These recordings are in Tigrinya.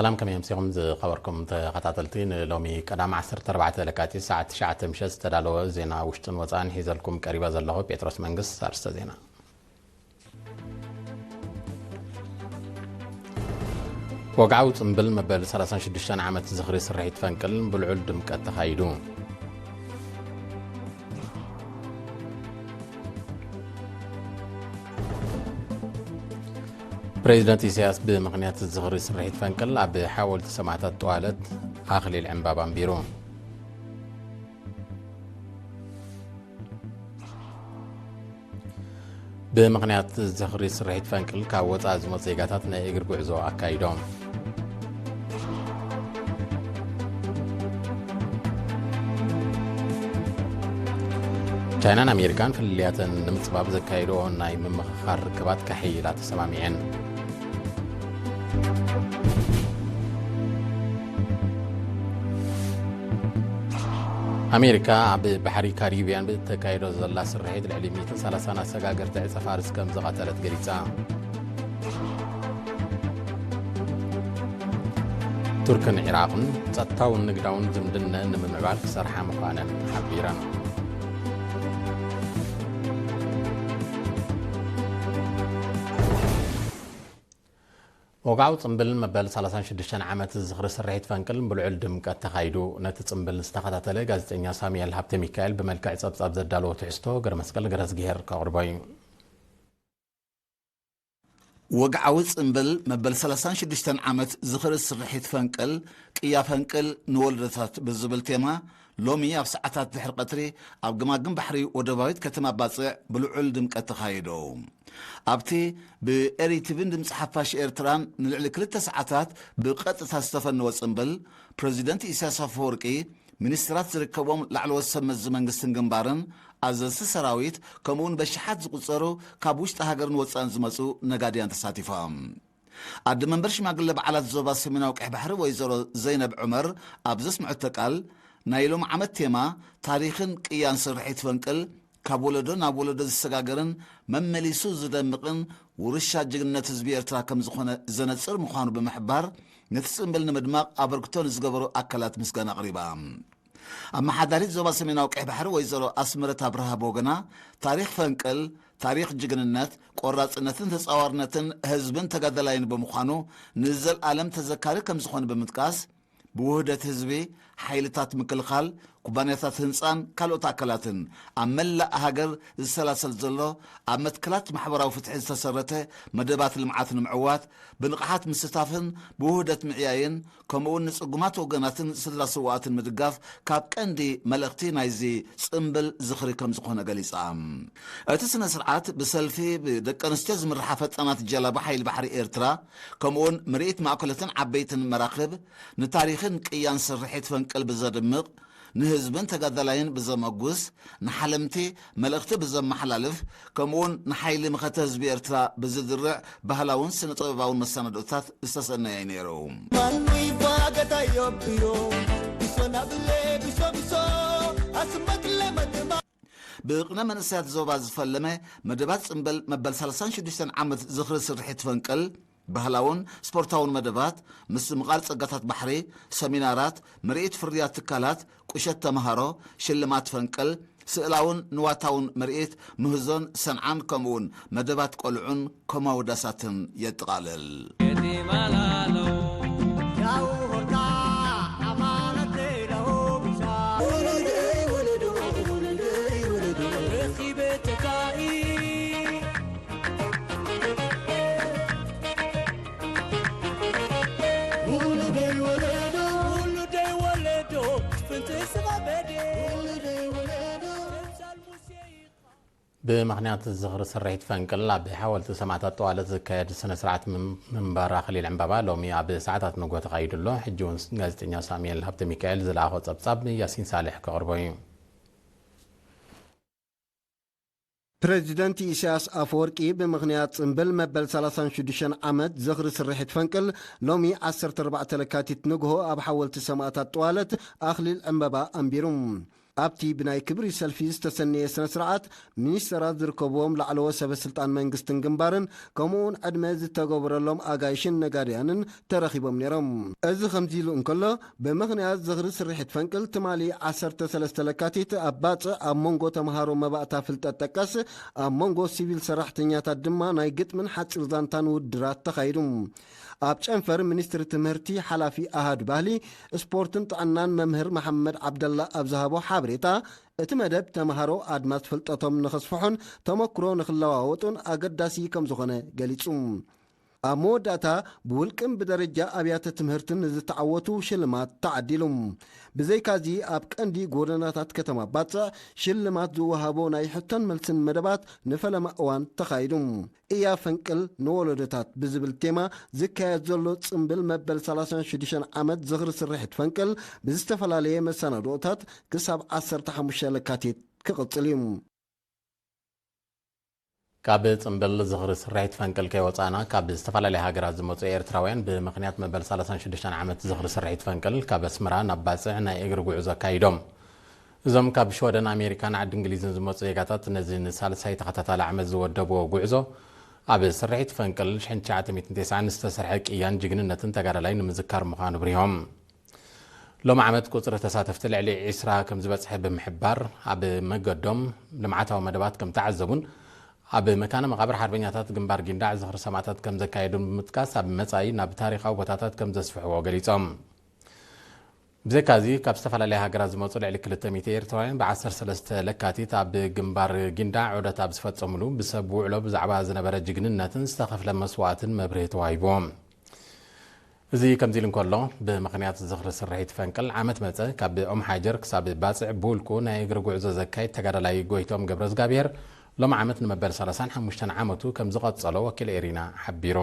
ሰላም፣ ከመይ ኣምሲኹም ዝኸበርኩም ተኸታተልቲ? ንሎሚ ቀዳም ዓሰርተ ኣርባዕተ ለካቲት ሰዓት ትሽዓተ ምሸት ዝተዳለወ ዜና ውሽጥን ወፃእን ሒዘልኩም ቀሪበ ዘለኹ ጴጥሮስ መንግስት። ኣርስተ ዜና። ወግዓዊ ጽምብል መበል ሰላሳን ሽዱሽተን ዓመት ዝኽሪ ስርሒት ፈንቅል ብልዑል ድምቀት ተኻይዱ። ፕሬዚደንት ኢሳያስ ብምኽንያት ዝኽሪ ስርሒት ፈንቅል ኣብ ሓወልቲ ሰማእታት ጠዋለት ኣኽሊል ዕምባባ ኣንቢሩ። ብምኽንያት ዝኽሪ ስርሒት ፈንቅል ካብ ወጻኢ ዝመጹ ዜጋታት ናይ እግሪ ጉዕዞ ኣካይዶም። ቻይናን ኣሜሪካን ፍልልያተን ንምጽባብ ዘካየድኦ ናይ ምምኽኻር ርክባት ከሐይላ ተሰማሚዐን። ኣሜሪካ ኣብ ባሕሪ ካሪብያን ብእተካየዶ ዘላ ስርሒት ልዕሊ ሚእትን ሰላሳን ኣሰጋገርቲ ዕጸ ፋርስ ከም ዝቐተለት ገሊጻ። ቱርክን ዒራቕን ጸጥታውን ንግዳውን ዝምድነን ንምምዕባል ክሰርሓ ምዃነን ተሓቢረን። ወግዓዊ ጽምብል መበል ሰላሳን ሽዱሽተን ዓመት ዝኽሪ ስርሒት ፈንቅል ብልዑል ድምቀት ተኻይዱ። ነቲ ጽምብል ዝተኸታተለ ጋዜጠኛ ሳሙኤል ሃብተ ሚካኤል ብመልክዕ ጸብጻብ ዘዳለዎ ትሕዝቶ ገረመስቀል ገረዝግሄር ከቕርቦ እዩ። ወግዓዊ ጽምብል መበል ሰላሳን ሽዱሽተን ዓመት ዝኽሪ ስርሒት ፈንቅል፣ ቅያ ፈንቅል ንወለዶታት ብዝብል ቴማ፣ ሎሚ ኣብ ሰዓታት ድሕሪ ቀትሪ ኣብ ገማግም ባሕሪ ወደባዊት ከተማ ባጽዕ ብልዑል ድምቀት ተኻይዱ። ኣብቲ ብኤሪ ቲቪን ድምፂ ሓፋሽ ኤርትራን ንልዕሊ ክልተ ሰዓታት ብቐጥታ ዝተፈነወ ጽምብል፣ ፕረዚደንት ኢሳያስ ኣፈወርቂ፣ ሚኒስትራት ዝርከቦም ላዕለዎት ሰብ መዚ መንግስትን ግንባርን፣ ኣዘዝቲ ሰራዊት፣ ከምኡውን በሽሓት ዝቑጸሩ ካብ ውሽጢ ሃገርን ወጻእን ዝመጹ ነጋድያን ተሳቲፎም። ኣደ መንበር ሽማግለ በዓላት ዞባ ሰሜናዊ ቀይሕ ባሕሪ ወይዘሮ ዘይነብ ዑመር ኣብ ዘስምዐቶ ቃል፣ ናይ ሎም ዓመት ቴማ ታሪኽን ቅያን ስርሒት ፈንቅል ካብ ወለዶ ናብ ወለዶ ዝሰጋገርን መመሊሱ ዝደምቕን ውርሻ ጅግንነት ህዝቢ ኤርትራ ከም ዝኾነ ዘነጽር ምዃኑ ብምሕባር፣ ነቲ ጽምብል ንምድማቕ ኣበርክቶ ንዝገበሩ ኣካላት ምስጋና ኣቕሪባ። ኣመሓዳሪት ዞባ ሰሜናዊ ቀይሕ ባሕሪ ወይዘሮ ኣስመረት ኣብርሃ ብወገና፣ ታሪኽ ፈንቅል፣ ታሪኽ ጅግንነት፣ ቆራጽነትን ተጻዋርነትን ህዝብን ተጋዳላይን ብምዃኑ ንዘልኣለም ተዘካሪ ከም ዝኾነ ብምጥቃስ፣ ብውህደት ህዝቢ፣ ሓይልታት ምክልኻል፣ ኩባንያታት ህንጻን ካልኦት ኣካላትን ኣብ መላእ ሃገር ዝሰላሰል ዘሎ ኣብ መትከላት ማሕበራዊ ፍትሒ ዝተሰረተ መደባት ልምዓት ንምዕዋት ብንቕሓት ምስታፍን ብውህደት ምዕያይን፣ ከምኡውን ንጽጉማት ወገናትን ስድራ ስውኣትን ምድጋፍ ካብ ቀንዲ መልእኽቲ ናይዚ ጽምብል ዝኽሪ ከም ዝኾነ ገሊጻ። እቲ ስነ ስርዓት ብሰልፊ ብደቂ ኣንስትዮ ዝምርሓ ፈጣናት ጀላቡ ሓይሊ ባሕሪ ኤርትራ፣ ከምኡውን ምርኢት ማእከሎትን ዓበይትን መራኽብ ንታሪኽን ቅያን ስርሒት ፈንቅል ብዘድምቕ፣ ንህዝብን ተጋዳላይን ብዘመጉስ፣ ንሓለምቲ መልእኽቲ ብዘመሓላልፍ፣ ከምኡውን ንሓይሊ መኸተ ህዝቢ ኤርትራ ብዝድርዕ ባህላውን ስነ ጥበባውን መሰናድኦታት ዝተሰነየ እዩ ነይሩ። ማንኩ ይባገታዮ ብዮ፣ ብሶ ናብለ፣ ብሶ፣ ብሶ፣ ኣስመትለ መድማ። ብቕነ መንእሰያት ዞባ ዝፈለመ መደባት ጽምብል መበል ሰላሳን ሽዱሽተን ዓመት ዝኽሪ ስርሒት ፈንቅል፣ ባህላውን ስፖርታውን መደባት፣ ምስምቓር ጸጋታት ባሕሪ፣ ሰሚናራት፣ ምርኢት ፍርያት ትካላት፣ ቁሸት ተመሃሮ፣ ሽልማት ፈንቅል፣ ስእላውን ንዋታውን ምርኢት፣ ምህዞን ሰንዓን፣ ከምኡውን መደባት ቆልዑን ኮማዊ ዳሳትን የጠቓልል። ብምኽንያት ዝኽሪ ስርሒት ፈንቅል ኣብ ሓወልቲ ሰማእታት ጠዋለት ዝካየድ ስነ ስርዓት ምም-፣ ምንባር ኣኽሊል ዕምባባ ሎሚ ኣብ ሰዓታት ንግሆ ተኻይዱ ኣሎ። ሕጂ እውን ጋዜጠኛ ሳሙኤል ሃብተ ሚካኤል ዝለኣኾ ጸብጻብ ያሲን ሳልሕ ከቕርቦ እዩ። ፕረዚደንት ኢሳያስ ኣፈወርቂ ብምኽንያት ጽምብል መበል ሰላሳን ሽዱሽተን ዓመት ዝኽሪ ስርሒት ፈንቅል ሎሚ ዓሰርተ ኣርባዕተ ለካቲት ንግሆ ኣብ ሓወልቲ ሰማእታት ጠዋለት ኣኽሊል ዕምበባ ኣንቢሩ። ኣብቲ ብናይ ክብሪ ሰልፊ ዝተሰነየ ስነ ስርዓት፣ ሚኒስተራት ዝርከብዎም ላዕለዎት ሰበ ስልጣን መንግስትን ግንባርን፣ ከምኡውን ዕድመ ዝተገበረሎም ኣጋይሽን ነጋድያንን ተረኺቦም ነይሮም። እዚ ከምዚ ኢሉ እንከሎ፣ ብምኽንያት ዝኽሪ ስርሒት ፈንቅል ትማሊ ዓሰርተ ሰለስተ ለካቲት ኣብ ባጽዕ ኣብ መንጎ ተምሃሮ መባእታ ፍልጠት ጠቀስ፣ ኣብ መንጎ ሲቪል ሰራሕተኛታት ድማ ናይ ግጥምን ሓጺር ዛንታን ውድድራት ተኻይዱ። ኣብ ጨንፈር ሚኒስትሪ ትምህርቲ ሓላፊ ኣሃዱ ባህሊ፣ ስፖርትን ጥዕናን መምህር መሓመድ ዓብደላ ኣብ ዝሃቦ ሓበሬታ፣ እቲ መደብ ተምሃሮ ኣድማስ ፍልጠቶም ንኸስፍሑን ተመክሮ ንኽለዋወጡን ኣገዳሲ ከም ዝኾነ ገሊጹ። ኣብ መወዳእታ፣ ብውልቅን ብደረጃ ኣብያተ ትምህርትን ንዝተዓወቱ ሽልማት ተዓዲሉ። ብዘይካዚ፣ ኣብ ቀንዲ ጎደናታት ከተማ ባጽዕ ሽልማት ዝወሃቦ ናይ ሕቶን መልስን መደባት ንፈለማ እዋን ተኻይዱ። እያ ፈንቅል ንወለዶታት ብዝብል ቴማ ዝካየድ ዘሎ ጽምብል መበል ሰላሳን ሽዱሽተን ዓመት ዝኽሪ ስርሒት ፈንቅል ብዝተፈላለየ መሰናድኦታት ክሳብ ዓሰርተ ሓሙሽተ ለካቲት ክቕጽል እዩ። ካብ ጽምብል ዝኽሪ ስርሒት ፈንቅል ከይወጻእና፣ ካብ ዝተፈላለያ ሃገራት ዝመጹ ኤርትራውያን ብምኽንያት መበል ሰላሳን ሽዱሽተን ዓመት ዝኽሪ ስርሒት ፈንቅል ካብ ኣስመራ ናብ ባጽዕ ናይ እግሪ ጉዕዞ ኣካይዶም። እዞም ካብ ሽወደን፣ ኣሜሪካን ዓዲ እንግሊዝን ዝመጹ ዜጋታት ነዚ ንሳልሳይ ተኸታታሊ ዓመት ዝወደብዎ ጉዕዞ፣ ኣብ ስርሒት ፈንቅል ሽሕን ትሽዓተ ሚእትን ተስዓን ዝተሰርሐ ቅያን ጅግንነትን ተጋዳላይ ንምዝካር ምዃኑ ኣብሪሆም። ሎም ዓመት ቁጽሪ ተሳተፍቲ ልዕሊ ዕስራ ከም ዝበጽሐ ብምሕባር፣ ኣብ መገዶም ልምዓታዊ መደባት ከም ተዓዘቡን ኣብ መካነ መቓብር ሓርበኛታት ግንባር ጊንዳዕ ዝኽሪ ሰማእታት ከም ዘካየዱን ብምጥቃስ፣ ኣብ መጻኢ ናብ ታሪኻዊ ቦታታት ከም ዘስፍሕዎ ገሊጾም። ብዘይካዚ፣ ካብ ዝተፈላለያ ሃገራት ዝመጹ ልዕሊ ክልተ ሚእቲ ኤርትራውያን ብ ዓሰርተ ሰለስተ ለካቲት ኣብ ግንባር ጊንዳዕ ዑደት ኣብ ዝፈጸሙሉ፣ ብሰብ ውዕሎ ብዛዕባ ዝነበረ ጅግንነትን ዝተኸፍለ መስዋእትን መብርሂ ተዋሂብዎም። እዚ ከምዚ ኢሉ እንከሎ፣ ብምኽንያት ዝኽሪ ስርሒት ፈንቅል ዓመት መጸ ካብ ኦም ሓጀር ክሳብ ባጽዕ ብውልቁ ናይ እግሪ ጉዕዞ ዘካይድ ተጋዳላይ ጎይቶም ገብረዝጋብሔር፣ ሎም ዓመት ንመበል ሰላሳን ሓሙሽተን ዓመቱ ከም ዝቐጸሎ ወኪል ኤሪና ሓቢሩ።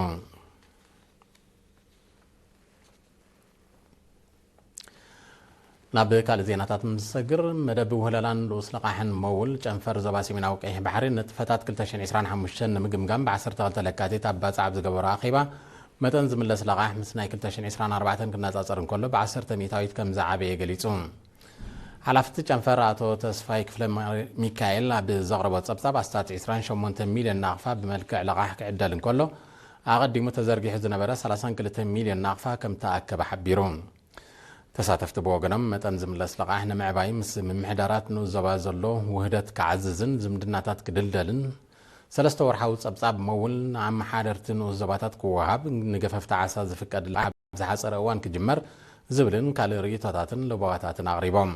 ናብ ካልእ ዜናታት ምስ ንሰግር፣ መደብ ውህለላን ልኡስ ለቓሕን መውል ጨንፈር ዞባ ሰሜናዊ ቀይሕ ባሕሪ ንጥፈታት ክልተ ሽሕን ዕስራን ሓሙሽተን ንምግምጋም ብ ዓሰርተ ክልተ ለካቲት ኣብ ባጽዕ ኣብ ዝገበሮ ኣኼባ፣ መጠን ዝምለስ ለቓሕ ምስ ናይ ክልተ ሽሕን ዕስራን ኣርባዕተን ክነጻጸር እንከሎ ብ ዓሰርተ ሚእታዊት ከም ዝዓበየ ገሊጹ። ሓላፊ እቲ ጨንፈር ኣቶ ተስፋይ ክፍለ ሚካኤል ኣብ ዘቕረቦ ጸብጻብ፣ ኣስታት ዕስራን ሸሞንተን ሚልዮን ናቕፋ ብመልክዕ ለቓሕ ክዕደል እንከሎ፣ ኣቐዲሙ ተዘርጊሑ ዝነበረ ሰላሳን ክልተ ሚልዮን ናቕፋ ከም ተኣከበ ሓቢሩ። ተሳተፍቲ ብወገኖም፣ መጠን ዝምለስ ለቓሕ ንምዕባይ ምስ ምምሕዳራት ንኡስ ዞባ ዘሎ ውህደት ክዓዝዝን ዝምድናታት ክድልደልን፣ ሰለስተ ወርሓዊ ጸብጻብ መውል ንኣመሓደርቲ ንኡስ ዞባታት ክወሃብ፣ ንገፈፍቲ ዓሳ ዝፍቀድ ለቓሕ ኣብ ዝሓጸረ እዋን ክጅመር ዝብልን ካልእ ርእይቶታትን ለበዋታትን ኣቕሪቦም።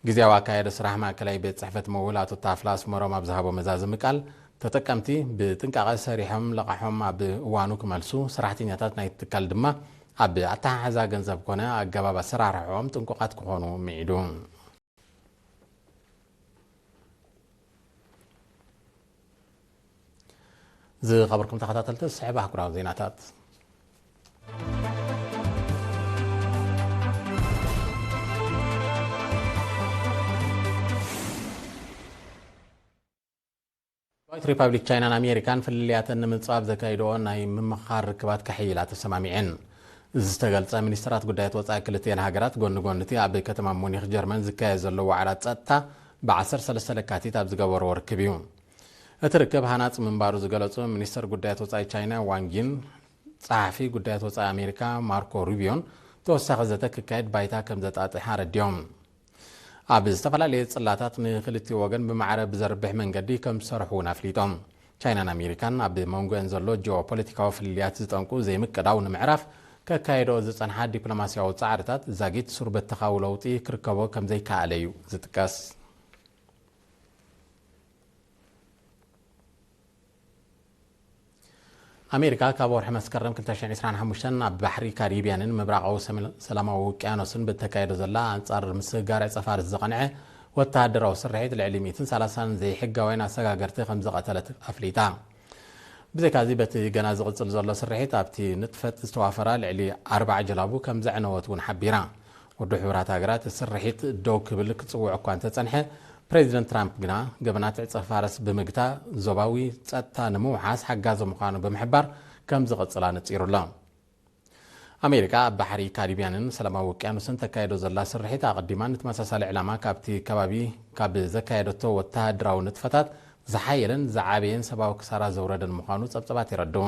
ግዜያዊ ኣካያዲ ስራሕ ማእከላይ ቤት ጽሕፈት መውል ኣቶ ታፍላ ኣስመሮም ኣብ ዝሃቦ መዛዘሚ ቃል፣ ተጠቀምቲ ብጥንቃቐ ሰሪሖም ለቓሖም ኣብ እዋኑ ክመልሱ፣ ሰራሕተኛታት ናይቲ ትካል ድማ ኣብ ኣተሓሕዛ ገንዘብ ኮነ ኣገባብ ኣሰራርሕኦም ጥንቁቓት ክኾኑ ምዒዱ። ዝኸበርኩም ተኸታተልቲ፣ ዝስዕብ ኣህጉራዊ ዜናታት። ሪፓብሊክ ቻይናን ኣሜሪካን ፍልልያተን ንምጽባብ ዘካይድኦ ናይ ምምኻር ርክባት ከሕይላ ተሰማሚዐን። እዚ ዝተገልጸ፣ ሚኒስትራት ጉዳያት ወጻኢ ክልቲኤን ሃገራት ጎኒ ጎኒ እቲ ኣብ ከተማ ሙኒኽ ጀርመን ዝካየድ ዘሎ ዋዕላ ጸጥታ ብ ዓሰርተ ሰለስተ ለካቲት ኣብ ዝገበርዎ ርክብ እዩ። እቲ ርክብ ሃናጺ ምንባሩ ዝገለጹ ሚኒስትር ጉዳያት ወጻኢ ቻይና ዋንጊን ጸሓፊ ጉዳያት ወጻኢ ኣሜሪካ ማርኮ ሩቢዮን ተወሳኺ ዘተ ክካየድ ባይታ ከም ዘጣጥሕ ኣረዲኦም። ኣብ ዝተፈላለየ ጽላታት ንክልቲኡ ወገን ብማዕረ ብዘርብሕ መንገዲ ከም ዝሰርሑ እውን ኣፍሊጦም። ቻይናን ኣሜሪካን ኣብ መንጎአን ዘሎ ጂኦፖለቲካዊ ፍልልያት ዝጠንቁ ዘይምቅዳው ንምዕራፍ ከካየዶ ዝጸንሓ ዲፕሎማስያዊ ጻዕርታት ዛጊት ሱር በተኻዊ ለውጢ ክርከቦ ከም ዘይከኣለ እዩ ዝጥቀስ። ኣሜሪካ ካብ ወርሒ መስከረም ክልተ ሽሕን ዕስራን ሓሙሽተን ኣብ ባሕሪ ካሪብያንን ምብራቓዊ ሰሜን-፣ ሰላማዊ ውቅያኖስን ብተካየዶ ዘላ ኣንጻር ምስግጋር ዕጸ ፋርስ ዝቐንዐ ወተሃደራዊ ስርሒት ልዕሊ ሚእትን ሰላሳን ዘይሕጋውያን ኣሰጋገርቲ ከም ዝቐተለት ኣፍሊጣ። ብዘይካዚ በቲ ገና ዝቕጽል ዘሎ ስርሒት ኣብቲ ንጥፈት ዝተዋፈራ ልዕሊ ኣርባዓ ጀላቡ ከም ዘዕነወት እውን ሓቢራ። ውድብ ሕቡራት ሃገራት ስርሒት ደው ክብል ክጽውዕ እኳ እንተጸንሐ፣ ፕሬዚደንት ትራምፕ ግና ገበናት ዕጸ ፋርስ ብምግታ ዞባዊ ጸጥታ ንምውሓስ ሓጋዚ ምዃኑ ብምሕባር ከም ዝቕጽል ኣነጺሩ ኣሎ። ኣሜሪካ ኣብ ባሕሪ ካሪብያንን ሰላማዊ ውቅያኖስን ተካይዶ ዘላ ስርሒት ኣቐዲማ ንተመሳሳሊ ዕላማ ካብቲ ከባቢ ካብ ዘካየደቶ ወተሃደራዊ ንጥፈታት ዝሓየለን ዝዓበየን ሰብኣዊ ክሳራ ዘውረደን ምዃኑ ጸብጸባት የረድኡ።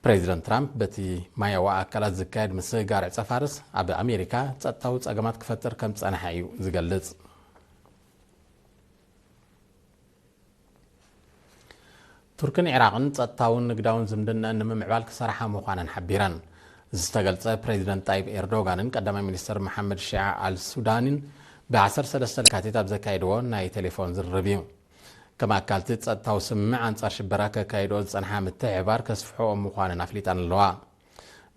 ፕሬዚደንት ትራምፕ በቲ ማያዊ ኣካላት ዝካየድ ምስግጋር ዕጸ ፋርስ ኣብ ኣሜሪካ ጸጥታዊ ጸገማት ክፈጥር ከም ዝጸንሐ እዩ ዝገልጽ። ቱርክን ዒራቕን ጸጥታውን ንግዳውን ዝምድነን ንምምዕባል ክሰርሓ ምዃነን ሓቢረን። ዝተገልጸ ፕሬዚደንት ጣይብ ኤርዶጋንን ቀዳማይ ሚኒስትር መሓመድ ሺዓ ኣልሱዳንን ብ ዓሰርተ ሰለስተ ለካቲት ኣብ ዘካየድዎ ናይ ቴሌፎን ዝርርብ እዩ። ከም ኣካልቲ ጸጥታዊ ስምምዕ ኣንጻር ሽበራ ከካይድኦ ዝጸንሓ ምትሕብባር ከስፍሕኦ ምዃነን ኣፍሊጠን ኣለዋ።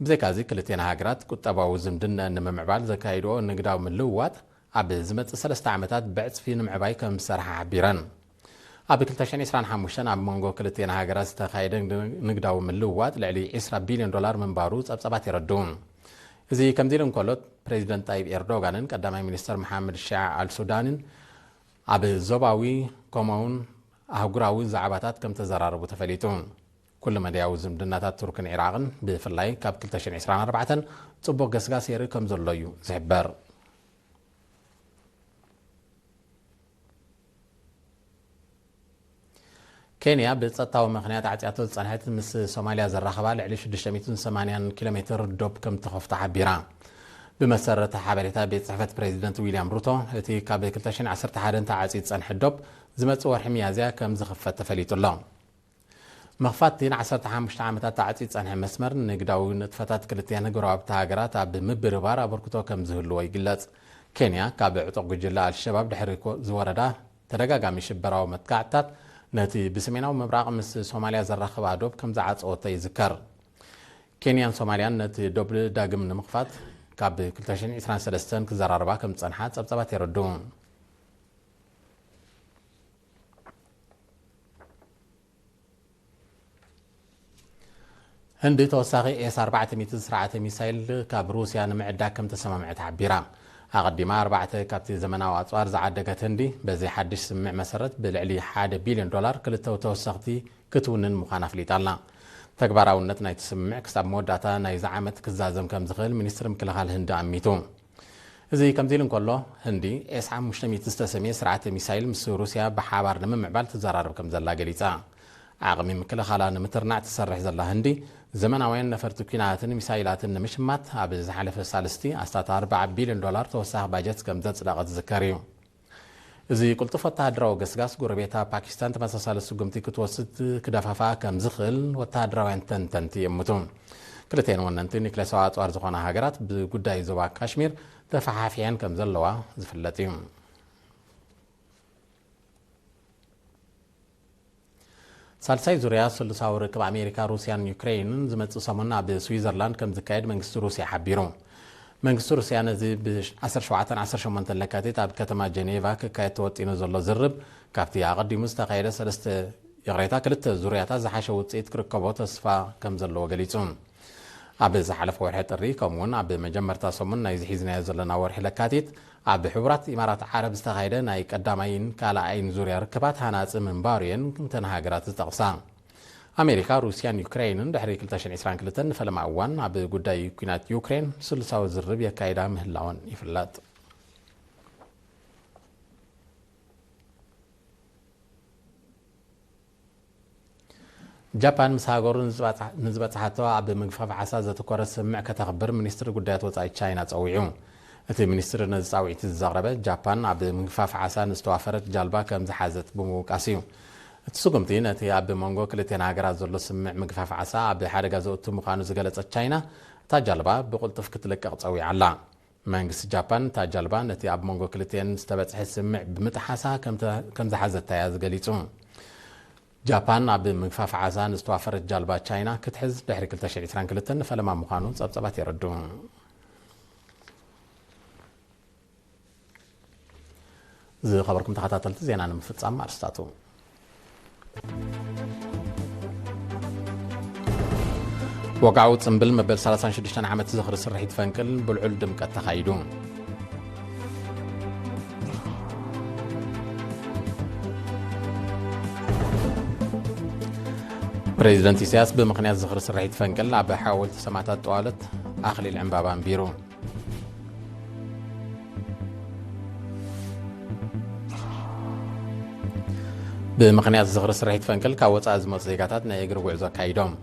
ብዘይካዚ ክልቴን ሃገራት ቁጠባዊ ዝምድነን ንምምዕባል ዘካይድኦ ንግዳዊ ምልውዋጥ ኣብ ዝመጽእ ሰለስተ ዓመታት ብዕጽፊ ንምዕባይ ከም ዝሰርሓ ሓቢረን። ኣብ ክልተ ሽሕን ዕስራን ሓሙሽተን ኣብ መንጎ ክልቴን ሃገራት ዝተኻየደ ንግዳዊ ምልውዋጥ ልዕሊ ዕስራ ቢልዮን ዶላር ምንባሩ ጸብጸባት የረድኡ። እዚ ከምዚ ኢሉ እንከሎ ፕሬዚደንት ጣይብ ኤርዶጋንን ቀዳማይ ሚኒስትር መሓመድ ሺዓ ኣልሱዳንን ኣብ ዞባዊ ከምኡውን ኣህጉራዊ ዛዕባታት ከም ተዘራረቡ ተፈሊጡ። ኩሉ መዳያዊ ዝምድናታት ቱርክን ዒራቕን ብፍላይ ካብ ክልተ ሽሕን ዕስራን ኣርባዕተን ጽቡቕ ገስጋስ የርኢ ከም ዘሎ እዩ ዝሕበር። ኬንያ ብጸጥታዊ ምኽንያት ዓጽያቶ ዝጸንሐት ምስ ሶማልያ ዘራኽባ ልዕሊ ሽዱሽተ ሚእትን ሰማንያን ኪሎ ሜትር ዶብ ከም ተኸፍቶ ሓቢራ። ብመሰረት ሓበሬታ ቤት ጽሕፈት ፕሬዚደንት ዊልያም ሩቶ፣ እቲ ካብ ክልተ ሽሕን ዓሰርተ ሓደን ተዓጽዩ ዝጸንሐ ዶብ ዝመጽእ ወርሒ ሚያዝያ ከም ዝኽፈት ተፈሊጡ ኣሎ። ምኽፋት እቲ ንዓሰርተ ሓሙሽተ ዓመታት ተዓጽዩ ዝጸንሐ መስመር ንግዳዊ ንጥፈታት ክልቲኣን ጎረባብቲ ሃገራት ኣብ ምብርባር ኣበርክቶ ከም ዝህልዎ ይግለጽ። ኬንያ ካብ ዕጡቕ ጉጅለ ኣልሸባብ ድሕሪ ኮ-፣ ዝወረዳ ተደጋጋሚ ሽበራዊ መጥቃዕትታት ነቲ ብሰሜናዊ ምብራቕ ምስ ሶማልያ ዘራኽባ ዶብ ከም ዝዓጸወቶ ይዝከር። ኬንያን ሶማልያን ነቲ ዶብ ዳግም ንምኽፋት ካብ ክልተ ሽሕን ዕስራን ሰለስተን ክዘራረባ ከም ዝጸንሓ ጸብጻባት የረድኡ። ህንዲ ተወሳኺ ኤስ ኣርባዕተ ሚእቲ ስርዓተ ሚሳይል ካብ ሩስያ ንምዕዳግ ከም ተሰማምዐት ሓቢራ። ኣቐዲማ ኣርባዕተ ካብቲ ዘመናዊ ኣጽዋር ዝዓደገት ህንዲ፣ በዚ ሓድሽ ስምምዕ መሰረት ብልዕሊ ሓደ ቢልዮን ዶላር ክልተ ተወሰኽቲ ክትውንን ምዃና ኣፍሊጣ ኣላ። ተግባራውነት ናይቲ ስምምዕ ክሳብ መወዳእታ ናይዚ ዓመት ክዛዘም ከም ዝኽእል ሚኒስትሪ ምክልኻል ህንዲ ኣሚቱ። እዚ ከምዚ ኢሉ እንከሎ፣ ህንዲ ኤስ ሓሙሽተ ሚእቲ ዝተሰምየ ስርዓተ ሚሳይል ምስ ሩስያ ብሓባር ንምምዕባል ትዘራረብ ከም ዘላ ገሊጻ። ዓቕሚ ምክልኻላ ንምትርናዕ ትሰርሕ ዘላ ህንዲ፣ ዘመናውያን ነፈርቲ ኲናትን ሚሳይላትን ንምሽማት ኣብ ዝሓለፈ ሳልስቲ ኣስታት ኣርብዓ ቢልዮን ዶላር ተወሳኺ ባጀት ከም ዘጽደቐት ዝዝከር እዩ። እዚ ቅልጡፍ ወተሃደራዊ ገስጋስ፣ ጎረቤታ ፓኪስታን ተመሳሳሊ ስጉምቲ ክትወስድ ክደፋፍኣ ከም ዝኽእል ወተሃደራውያን ተንተንቲ ይእምቱ። ክልቲኤን ወነንቲ ኒክሌሳዊ ኣጽዋር ዝኾና ሃገራት ብጉዳይ ዞባ ካሽሚር ተፈሓፊሐን ከም ዘለዋ ዝፍለጥ እዩ። ሳልሳይ ዙርያ ስሉሳዊ ርክብ ኣሜሪካ፣ ሩስያን ዩክሬንን ዝመጽእ ሰሙን ኣብ ስዊዘርላንድ ከም ዝካየድ መንግስቲ ሩስያ ሓቢሩ። መንግስቲ ሩስያ ነዚ ብ ዓሰርተ ሸውዓተን ዓሰርተ ሸሞንተን ለካቲት ኣብ ከተማ ጀኔቫ ክካየድ ተወጢኑ ዘሎ ዝርብ፣ ካብቲ ኣቐዲሙ ዝተኻየደ ሰለስተ፣ ይቕሬታ፣ ክልተ ዙርያታት ዝሓሸ ውጽኢት ክርከቦ ተስፋ ከም ዘለዎ ገሊጹ። ኣብ ዝሓለፈ ወርሒ ጥሪ፣ ከምኡውን ኣብ መጀመርታ ሰሙን ናይዚ ሒዝናዮ ዘለና ወርሒ ለካቲት፣ ኣብ ሕቡራት ኢማራት ዓረብ ዝተኻየደ ናይ ቀዳማይን ካልኣይን ዙርያ ርክባት ሃናጺ ምንባሩ እየን እተን ሃገራት ዝጠቕሳ። ኣሜሪካ፣ ሩስያን ዩክሬንን ድሕሪ ክልተ ሽሕን ዕስራን ክልተን ንፈለማ እዋን ኣብ ጉዳይ ኲናት ዩክሬን ስሉሳዊ ዝርብ የካይዳ ምህላወን ይፍለጥ። ጃፓን ምስ ሃገሩ ንዝበጽሓ-፣ ንዝበጽሓቶ ኣብ ምግፋፍ ዓሳ ዘተኮረ ስምምዕ ከተኽብር ሚኒስትሪ ጉዳያት ወጻኢ ቻይና ጸዊዑ። እቲ ሚኒስትሪ ነዚ ጻውዒት ዘቕረበ፣ ጃፓን ኣብ ምግፋፍ ዓሳ ንዝተዋፈረት ጃልባ ከም ዝሓዘት ብምውቃስ እዩ። እቲ ስጉምቲ ነቲ ኣብ መንጎ ክልቲኣን ሃገራት ዘሎ ስምምዕ ምግፋፍ ዓሳ ኣብ ሓደጋ ዘእቱ ምዃኑ ዝገለጸት ቻይና፣ እታ ጃልባ ብቕልጡፍ ክትልቀቕ ጸዊዓ ኣላ። መንግስቲ ጃፓን፣ እታ ጃልባ ነቲ ኣብ መንጎ ክልቲኤን ዝተበጽሐ ስምምዕ ብምጥሓሳ ከም ተ-፣ ከም ዝሓዘታ እያ ዝገሊጹ። ጃፓን ኣብ ምግፋፍ ዓሳ ንዝተዋፈረት ጃልባ ቻይና ክትሕዝ ድሕሪ ክልተ ሽሕን ዕስራን ክልተን ንፈለማ ምዃኑ ጸብጸባት የረድኡ። ዝኸበርኩም ተኸታተልቲ ዜና ንምፍጻም ኣርስታቱ። ወግዓዊ ጽምብል መበል ሰላሳን ሽዱሽተን ዓመት ዝኽሪ ስርሒት ፈንቅል ብልዑል ድምቀት ተኻይዱ። ፕሬዚደንት ኢሳያስ ብምኽንያት ዝኽሪ ስርሒት ፈንቅል ኣብ ሓወልቲ ሰማእታት ጠዋለት ኣኽሊል ዕምባባ ኣንቢሩ። ብምኽንያት ዝኽሪ ስርሒት ፈንቅል ካብ ወጻኢ ዝመጹ ዜጋታት ናይ እግሪ ጉዕዞ ኣካይዶም።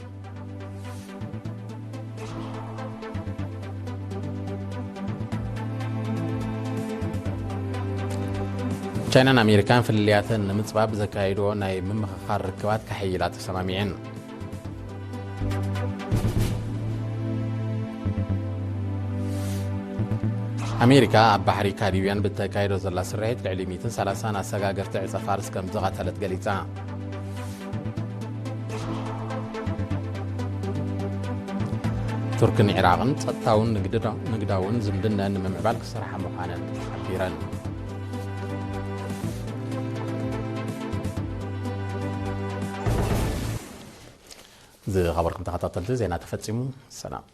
ቻይናን ኣሜሪካን ፍልልያተን ንምጽባብ ዘካየድዎ ናይ ምምኽኻር ርክባት ከሐይላ ተሰማሚዐን። ኣሜሪካ ኣብ ባሕሪ ካሪብያን ብተካይዶ ዘላ ስርሒት ልዕሊ ሚእትን ሰላሳን ኣሰጋገርቲ ዕጸ ፋርስ ከም ዝቐተለት ገሊጻ። ቱርክን ዒራቕን ጸጥታውን ንግዳውን ዝምድነን ንምምዕባል ክሰርሓ ምዃነን ሓቢረን። ዝኸበርኩም ተኸታተልቲ፣ ዜና ተፈጺሙ። ሰላም።